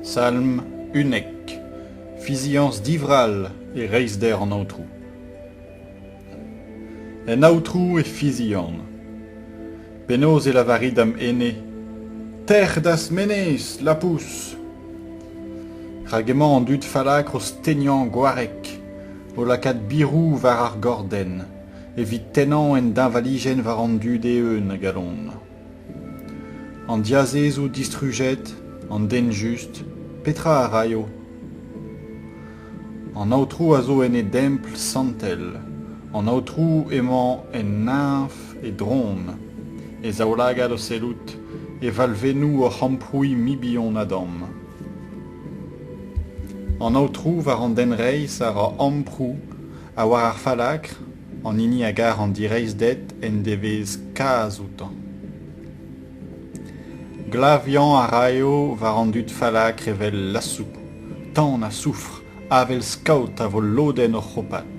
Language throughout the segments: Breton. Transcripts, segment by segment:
Salm 11. Fiziañs divrall e reizhder an Aotrou. En Aotrou e fizian. Penaos e lavari da'm ene Tec'h da'z menez, lapous ! Rak emañ an dud fallakr o stegnañ gwareg, o lakaat biroù war ar gordenn, evit tennañ en deñvalijenn war an dud eeun a galon. An diazezoù distrujet, an den just, petra a raio ? An Aotrou a zo en e dempl santel, an Aotrou emañ en neñv e dron, e zaoulagad o sellout, e valvennoù oc'h amprouiñ mibion Adam. An Aotrou war an den reizh a ra amprou ha war ar fallakr, an hini a gar an direizhded en devez kaz outañ. Glaviañ a raio war an dud fallakr evel lasoù, tan ha soufr, avel skaot a vo lodenn o c'hopad.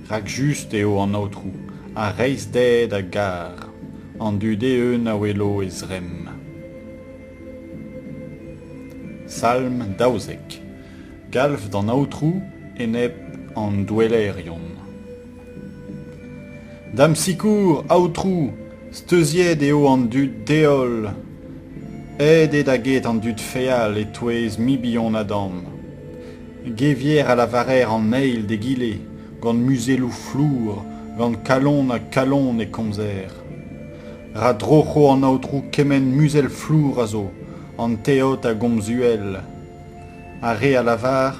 Rak just eo an Aotrou, ha reizhded a gar, an dud eeun a welo e zremm. Salm 12. Galv d'an Aotrou enep an douellerion. Da'm sikour, Aotrou, steuziet eo an dud deol. Aet eo da get an dud feal e-touez mibion Adam. Gevier a lavarer an eil d'egile, gant muzelloù flour, gant kalon ha kalon e komzer. Ra droc'ho an Aotrou kement muzell flour a zo, an teod a gomz uhel. Ar re a lavar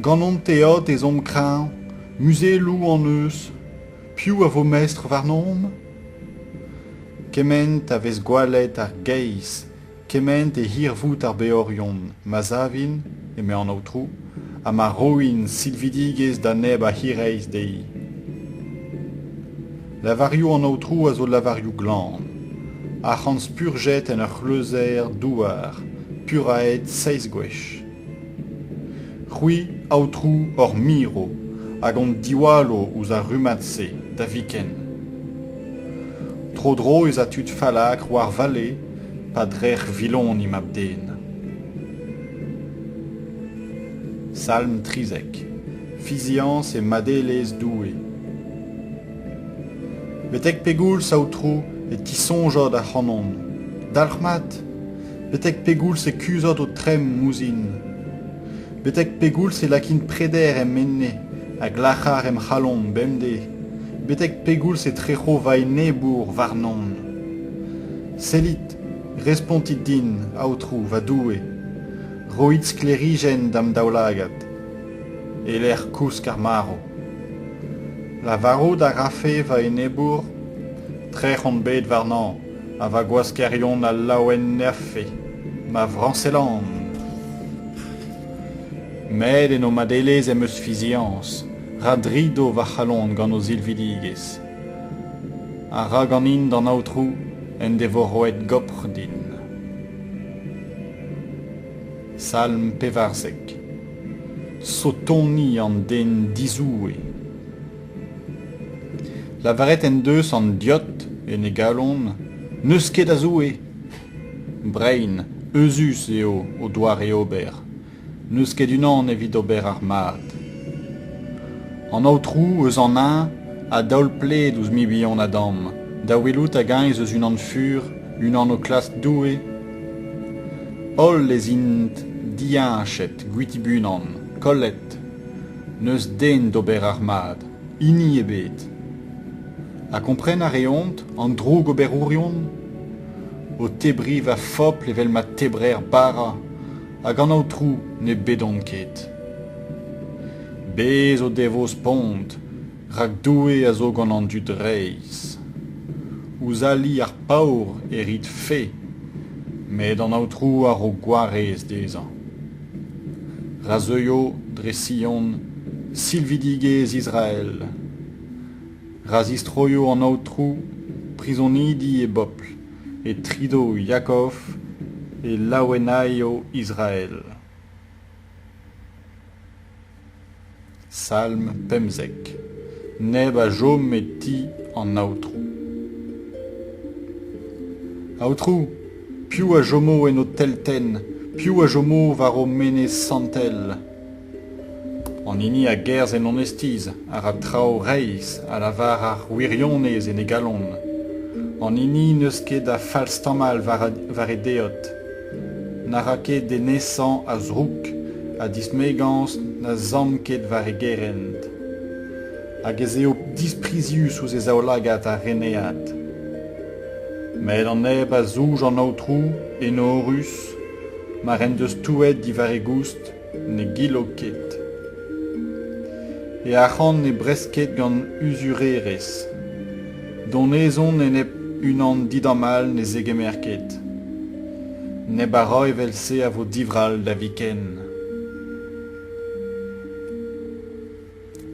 Gant hon teod ez omp kreñv, muzelloù hon eus, piv a vo mestr warnomp ? Kement a vez gwallet ar geizh, kement e hirvoud ar beorion, ma savin, eme an Aotrou, ha ma roin silvidigezh da neb a hiraezh dezhi. Lavarioù an Aotrou a zo lavarioù glan, arc'hant spurjet en ur c'hleuzer douar, puraet seizh gwech. C'hwi, Aotrou, hor miro hag hon diwallo ouzh ar rummad-se da viken. Tro-dro ez a tud fallakr war vale pa drec'h viloni mab-den. Salm 13. Fiziañs e madelezh Doue. Betek pegoulz, Aotrou, e tisoñjot ac'hanon ? Dalc'hmat ! Betek pegoulz e kuzhot ho tremm ouzhin ? Betek pegoulz e lakin preder em ene ha glac'har em c'halon bemdez ? Betek pegoulz e trec'ho va enebour warnon ? Sellit, respontit din, Aotrou, va Doue. Roit sklêrijenn da'm daoulagad. E-lec'h kousk ar marv. Lavarout a rafe va enebour Trec'h on bet warnañ ha va gwaskerion a laouenafe ma vrañsellan. Met en ho madelezh em eus fiziañs, ra drido va c'halon gant ho silvidigezh. Ha ra ganin d'an Aotrou en devo roet gopr din. Salm 14. Sotoni an den dizoue. Lavaret en deus an diot en e galon n'eus ket a Zoue. Brein, euzhus eo o doare-ober. N'eus ket unan evit ober ar mad. An Aotrou eus an Neñv a daol pled ouzh mibion Adam, da welout hag-eñ ez eus unan fur, unan o klask Doue. Holl ez int diheñchet gwitibunan, kollet. N'eus den d'ober ar mad, hini ebet. Ha kompren a reont an drougoberourion ? O tebriñ va fobl evel ma tebrer bara, hag an Aotrou ne bedont ket. Bez' o devo spont, rak Doue a zo gant an dud reizh. Ouzh ali ar paour e rit fae, met an Aotrou a ro gwarez dezhañ. Ra zeuio dre Sion silvidigezh Israel. Ra zistroio an Aotrou prizonidi e bobl, e trido Yakov, e laouenaio Israel. Salm 15. Neb a chom e ti an Aotrou. Aotrou, piv a chomo en ho teltenn, Piv a chomo war ho menez santel? An hini a gerzh en onestiz, a ra traoù reizh, a lavar ar wirionez en e galon. An hini n'eus ket a falstamall war e deod. Na ra ket d'e nesañ a zroug, ha dismegañs na samm ket war e gerent. Hag ez eo disprizius ouzh e zaoulagad ar renead. Met an neb a zouj an Aotrou, enorus, mar en deus touet diwar e goust, ne gilo ket. E arc'hant ne brest ket gant uzurerezh. Donezon enep unan didamall ne zegemer ket. Neb a ra evel-se a vo divrall da viken.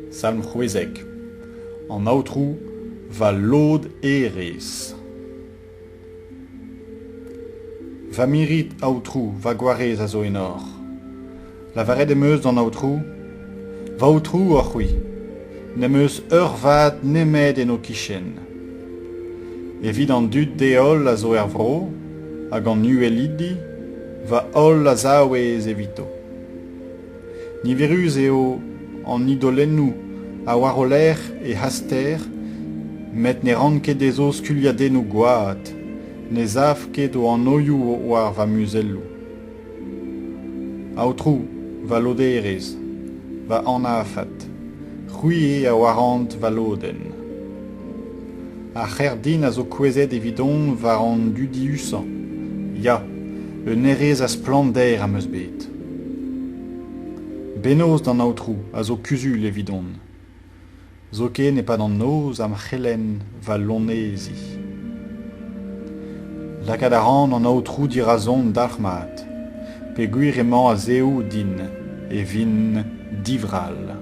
Salm 16. An Aotrou, va lod hêrezh. Va mirit, Aotrou, va gwarez a zo enor. Lavaret em eus d'an Aotrou, Va Aotrou oc'h-c'hwi, n'em eus eurvad nemet en ho kichen. Evit an dud deol a zo er vro, hag an uhelidi, va holl azaouez evito. Niverus eo an idolennoù ha war o lerc'h e haster met ne ran ket dezho skuilhadennoù gwad, ne sav ket o anvioù war va muzelloù. Aotrou, va loderez, va anafad, c'hwi eo a warant va lodenn. Ar c'herdin a zo kouezhet evidon war an dudiusañ. Ya, un hêrezh a splannder am eus bet. Bennozh d'an Aotrou a zo kuzul evidon. Zoken e-pad an noz am c'helenn va loneziñ. Lakaat a ran an Aotrou dirazon dalc'hmat, peogwir emañ a-zehou din e vin divrall.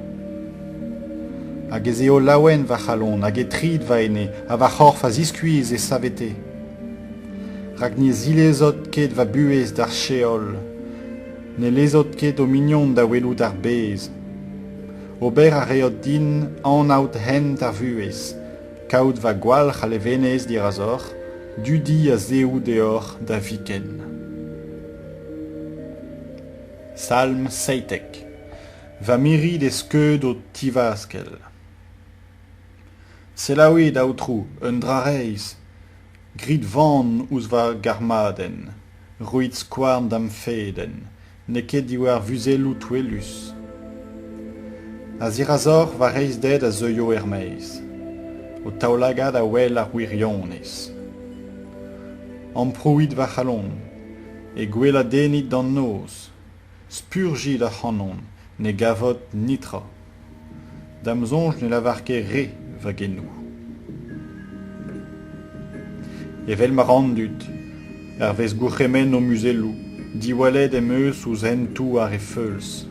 Hag ez eo laouen va c'halon hag e trid va ene ha va c'horf a ziskuizh e savete. Rak ne zilezot ket va buhez d'ar Sheol, ne lezot ket ho mignon da welout ar bez. Ober a reot din anaout hent ar vuhez, kaout va gwalc'h a levenez dirazoc'h, dudi a-zehou deoc'h da viken. Salm 17. Va mirit e skeud ho tivaskell. Selaouit, Aotrou, un dra reizh. Grit van ouzh va garmadenn. Roit skouarn da'm fedenn. N'eo ket diwar vuzelloù touellus. A-zirazoc'h va reizhded a zeuio er-maez. Ho taoulagad a wel ar wirionez. Amprouit va c'halon. He gweladennit d'an noz. Spurjit ac'hanon, ne gavot netra. Da'm soñj ne lavar ket re va genoù. Evel ma ran dud, hervez gourc'hemenn ho muzelloù, diwallet em eus ouzh hentoù ar re feuls.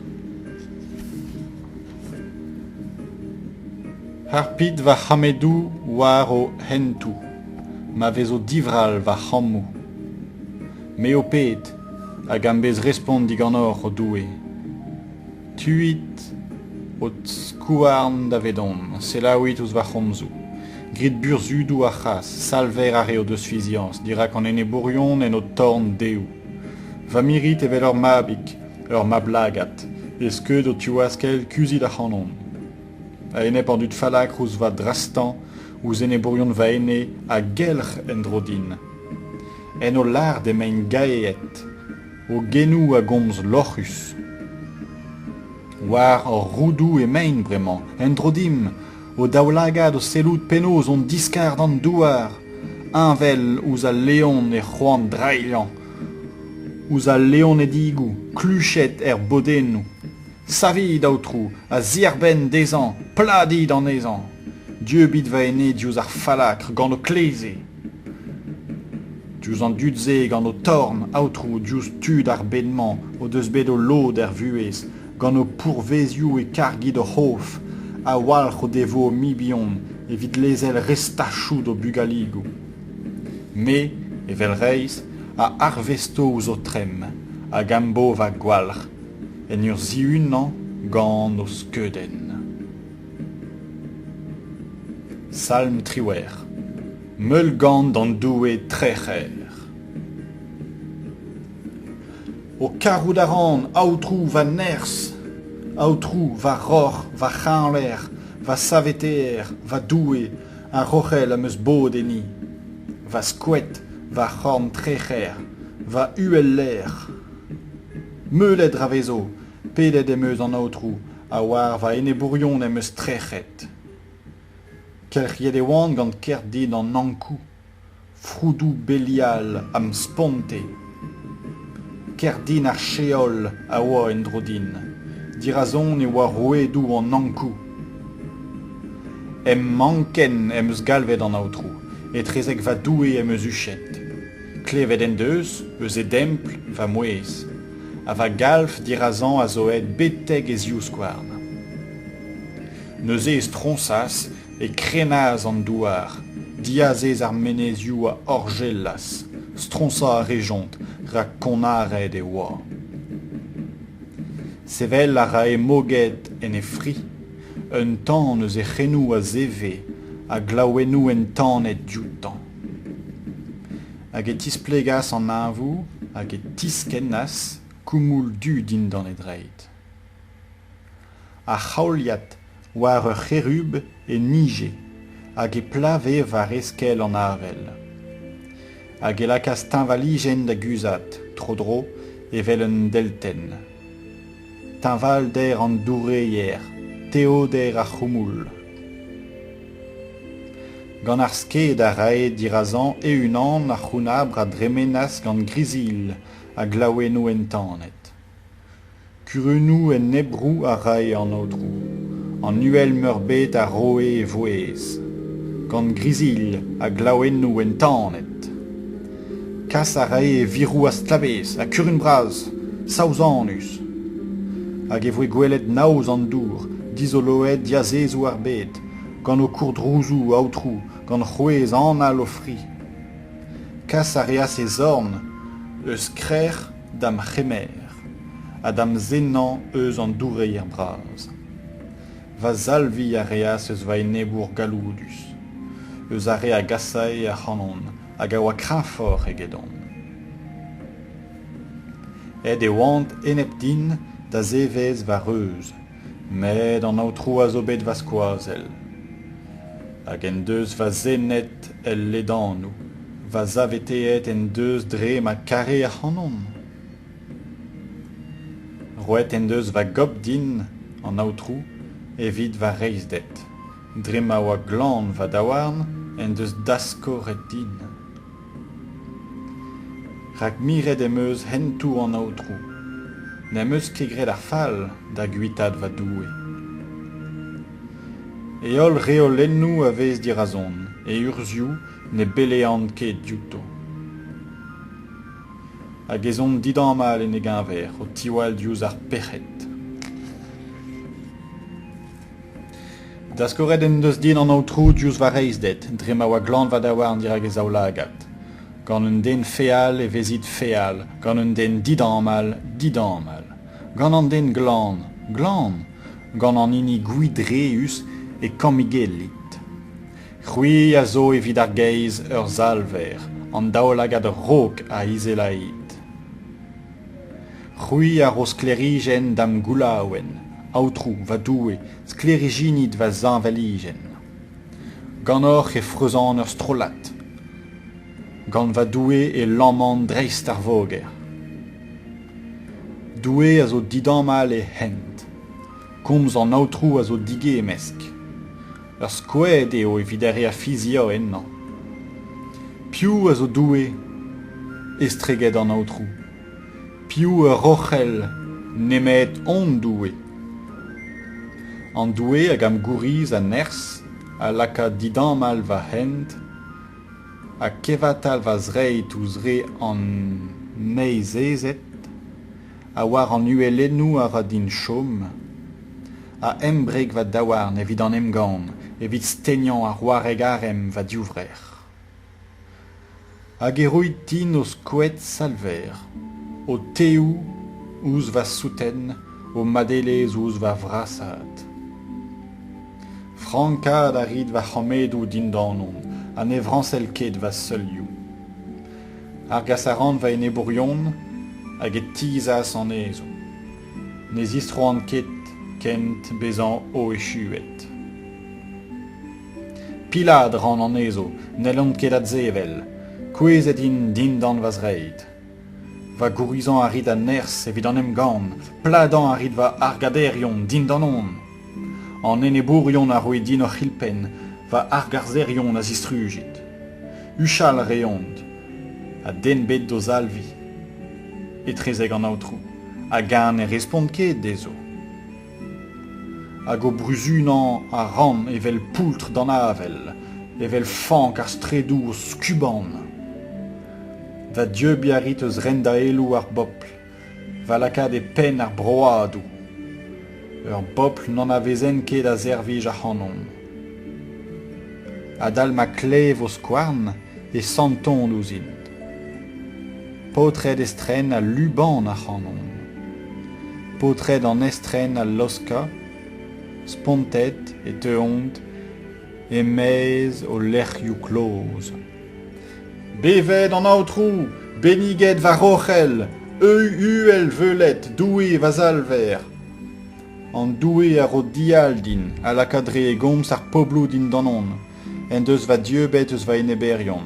Harpit va c'hammedoù war ho hentoù, ma vezo divrall va c'hammoù. Me ho ped, hag am bez respont diganeoc'h, o Doue. Tuit ho skouarn davedon, selaouit ouzh va c'homzoù. Grit burzhudoù a c'hras, salver ar re o deus fiziañs dirak an enebourion en ho torn dehou. Va mirit evel ur mabig, ur mab-lagad, e skeud ho tivaskell kuzhit ac'hanon. A-enep an dud fallakr ouzh va drastañ, ouzh enebourion va ene a gelc'h en-dro din. En ho lard emaint gaeet, o genoù a gomz lorc'hus. War hor roudoù emaint bremañ, en-dro dimp, o daoulagad o sellout penaos hon diskar d'an douar, heñvel ouzh al leon e c'hoant drailhañ, ouzh al leonedigoù kluchet er bodennoù. Savit, Aotrou, a-ziarbenn dezhañ, pladit anezhañ. Dieubit va ene diouzh ar fallakr gant ho kleze. Diouzh an dud-se gant ho torn, Aotrou, diouzh tud ar bed-mañ o deus bet o lod er vuhez, gant ho pourvezioù e kargit o c'hof, a-walc'h o devo ho mibion evit lezel restachoù d'o bugaligoù. Me, evel reizh, a arvesto ouzh ho tremm hag am bo va gwalc'h en ur zihunañ gant ho skeudenn. Salm 18. Meulgan d'an Doue trec'her. Ho karout a ran, Aotrou, va nerzh! Aotrou, va roc'h, va c'hreñvlec'h, va saveteer, va Doue, ar roc'hell am eus bod enni. Va skoed, va c'horn trec'her, va uhellec'h. Meulet ra vezo, pedet em eus an Aotrou, ha war va enebourion em eus trec'het. Kelc'hiet e oan gant kerdin an Ankou. Froudoù Belial am sponte. Kerdin ar Sheol a oa en-dro din. Dirazon e oa rouedoù an Ankou. Em anken em eus galvet an Aotrou, etrezek va Doue em eus huchet. Klevet en deus, eus e dempl, va mouezh, ha va galv dirazañ a zo aet betek e zivskouarn. Neuze e stroñsas e krenas an douar, diazez ar menezioù a horjellas, stroñsañ a rejont rak konnaret e oa. Sevel a rae moged en e fri, un tan eus e c'henoù a zeve ha glaouennoù entanet dioutañ. Hag e tisplegas an neñvoù hag e tiskennas koumoul du dindan e dreid. A-c'haoliad war ur c'herub e nije hag e plave war eskell an avel. Hag e lakaas teñvalijenn da guzhat, tro-dro, evel un deltenn. Teñvalder an doureier, teoder ar c'houmoul. Gant ar sked a rae dirazañ e-unan ar c'hounabr a dremenas gant grizilh ha glaouennoù entanet. Kurunoù en ebroù a rae an Aotrou, an Uhel-meurbet a roe e vouezh, gant grizilh ha glaouennoù entanet. Kas a rae e viroù a-stlabez ha kurun bras, saouzanus. Hag e voe gwelet naoz an dour, dizoloet diazezoù ar bed, gant ho kourdrouzoù, Aotrou, gant c'hwezh anal ho fri. Kas a reas e zorn eus krec'h da'm c'hemer. Ha da'm zennañ eus an doureier bras. Va salviñ a reas eus va enebour galloudus, eus ar re a gasae ac'hanon hag a oa kreñvoc'h egedon. Aet e oant enep din da zevezh va reuz, met an Aotrou a zo bet va skoazell. Hag en deus va zennet el ledanoù, va saveteet en deus dre ma kare ac'hanon. Roet en deus va gopr din, an Aotrou, evit va reizhded. Dre ma oa glan va daouarn en deus daskoret din. Rak miret em eus hentoù an Aotrou. N'em eus ket graet ar fall da guitaat va Doue. E holl reolennoù a vez dirazon, e urzhioù ne bellean ket diouto. Hag ez on didamall en e geñver o tiwall diouzh ar pec'hed. Daskoret en deus din an Aotrou diouzh va reizhded, dre ma oa glan va daouarn dirak e zaoulagad. Gant un den feal e vezit feal, gant un den didamall, didamall. Gant an den glan, glan, gant an hini gwidreüs e kammigellit. C'hwi a zo evit ar geizh ur salver, an daoulagad rok a izelait. C'hwi a ro sklêrijenn da'm goulaouenn, Aotrou, va Doue, sklêrijennit va zeñvalijenn. Ganeoc'h e freuzan ur strollad. Gant va Doue e lamman dreist ar voger. Doue a zo didamall e hent. Komz an Aotrou a zo digemmesk. Ur skoed eo evit ar re a fizio ennañ. Piv a zo Doue estreget an Aotrou? Piv ur roc'hell nemet hon Doue? An Doue hag am gouriz a nerzh a laka didamall va hent ha kevatal va zreid ouzh re an neizhezed ha war an uhelennoù a ra din chom, a embreg va daouarn evit an emgann, evit stegnañ ar wareg arem va divrec'h. Hag e roit din ho skoed salver, ho teoù ouzh va souten, ho madelezh ouzh va vrasaat. Frankaat a rit va c'hammedoù dindanon ha ne vrañsell ket va seulioù. Argas a ran va enebourion hag e tizhas anezho. Ne zistroan ket kent bezañ o echuet. Pilat 'ran anezho, n'hellont ket adsevel. Kouezhet int dindan va zreid. Va gourizañ a rit a-nerzh evit an emgann, pladañ a rit va argaderion dindanon. An enebourion a roit din hoc'h ilpenn, va argarzherion a zistrujit. Huchal a reont, ha den bet d'o salviñ. Etrezek an Aotrou, hag eñ ne respont ket dezho. Hag o bruzunañ a ran evel poultr d'an avel, evel fank ar straedoù o skuban. Va dieubiñ a rit eus rendaeloù ar bobl, va lakaat e penn ar broadoù. Ur bobl n'anavezen ket a servij ac'hanon. Adal ma klev o skouarn e santont ouzhin. Paotred estren a luban ac'hanon. Paotred an estren a laoska, spontet e teuont e-maez o lec'hioù kloz. Bevet an Aotrou, benniget va roc'hell, uhel-veulet Doue va Salver. An Doue a ro dial din, a laka dre e gomz ar pobloù dindanon, en deus va dieubet eus va eneberion,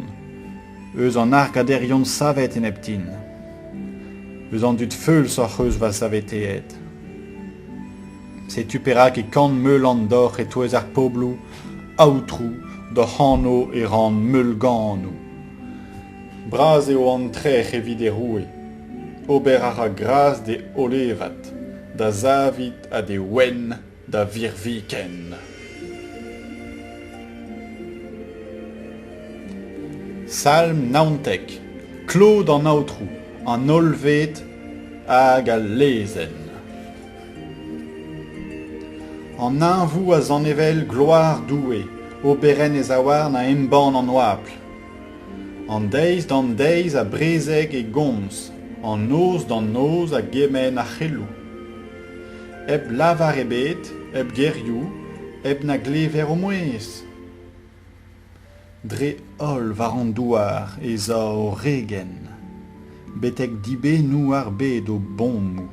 eus an argaderion savet enep din. Eus an dud feuls hoc'h eus va saveteet. Setu perak e kanmeulan deoc'h e-touez ar pobloù, Aotrou, d'hoc'h anv e ran meulganoù. Bras eo an trec'h evit e roue. Ober a ra gras d'e olevad, da Zavid ha d'e ouenn da virviken. Salm 19, Klod an Aotrou, an hollved hag al lezenn. An neñvoù a zanevell gloar Doue, oberenn e zaouarn a embann an oabl. An deiz d'an deiz a brezeg e gomz, an noz d'an noz a gemenn ar c'heloù. Hep lavar ebet, hep gerioù, hep na glever o mouezh. Dre-holl war an douar ez a o regenn, betek dibennoù ar bed o bommoù.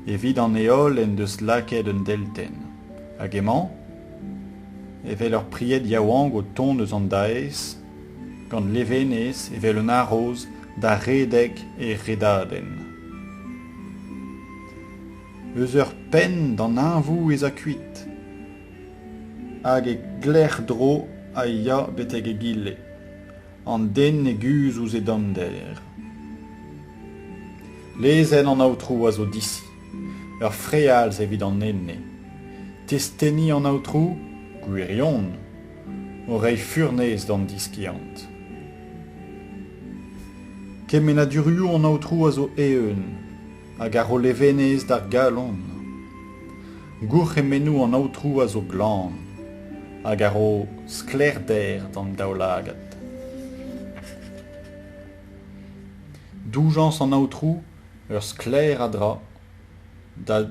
Evit an heol en deus lakaet un deltenn. Hag emañ, evel ur pried yaouank o tont eus an daez, gant levenez evel un haroz da redek e redadenn. Eus ur penn d'an neñvoù ez a kuit. Hag e glec'hdro a ya betek egile. An den ne guzh ouzh e dommder. Lezenn an Aotrou a zo disi, ur frealz evit an ene. Testeni an Aotrou, gwirion, o reiñ furnez d'an diskiant. Kemennadurioù an Aotrou a zo eeun hag a ro levenez d'ar galon. Gourc'hemennoù an Aotrou a zo glan hag a ro sklaerder d'an daoulagad. Doujañs an Aotrou, ur sklaer a dra, da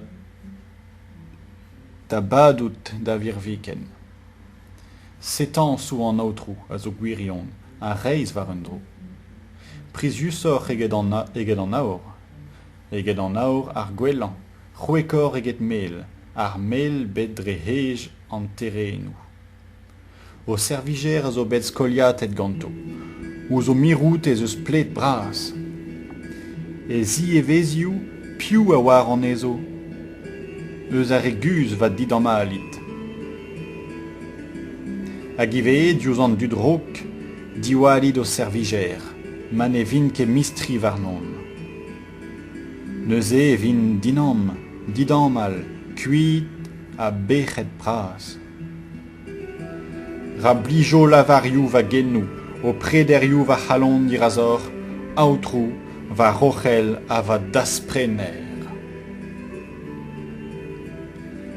da badout da virviken. Setañsoù an Aotrou a zo gwirion ha reizh war un dro. Priziusoc'h eget an eget an aour, eget an aour ar gwellañ. C'hwekoc'h eget mel, ar mel bet dre hej an terenoù. Ho servijer a zo bet skoliatet ganto. Ouzh o mirout ez eus pled bras. E zievezioù, piv a oar anezho? Eus ar re guzh va didamallit. Hag ivez diouzh an dud rok, diwallit ho servijer, ma ne vint ket mistri warnon. Neuze e vin dinamm, didamall, kuit ha bec'hed bras. Ra blijo lavarioù va genoù, ho prederioù va c'halon dirazoc'h, Aotrou, va roc'hell ha va dasprener.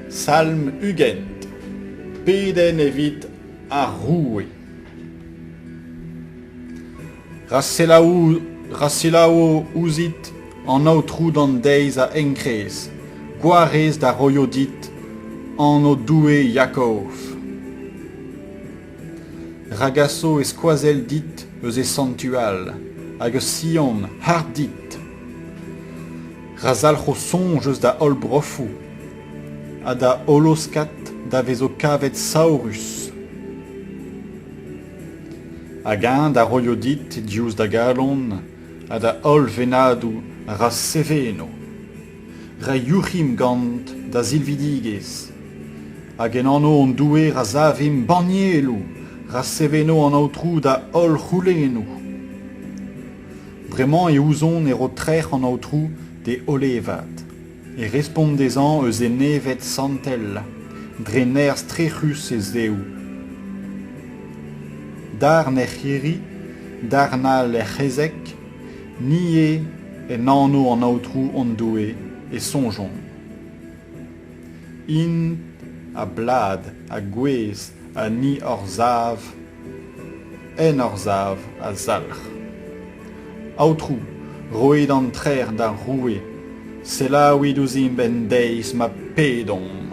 Salm 20. Pedenn evit ar roue. Ra selaou, ra selaouo ouzhit an Aotrou d'an deiz a enkrez, gwarez da roio dit anv Doue Yakov. Ra gaso e skoazell dit eus e santual, hag eus Sion harp dit. Ra zalc'ho soñj eus da holl brofoù ha da holloskad da vezo kavet saourus. Hag eñ da roio dit diouzh da galon ha da holl vennadoù ra seveno. Ra youc'himp gant da silvidigezh. Hag en anv hon Doue ra savimp bannieloù, ra seveno an Aotrou da holl c'houlennoù. Bremañ e ouzon e ro trec'h an Aotrou d'e olevad, e respont dezhañ eus e neved santel, dre nerzh trec'hus e zeoù. Darn er c'hirri, darn all er c'hezeg, ni eo en anv an Aotrou hon Doue e soñjomp. Int a blad, a gouezh ha ni hor sav En hor sav a zalc'h. Aotrou, roit an trec'h d'ar roue, selaouit ouzhimp en deiz ma pedomp.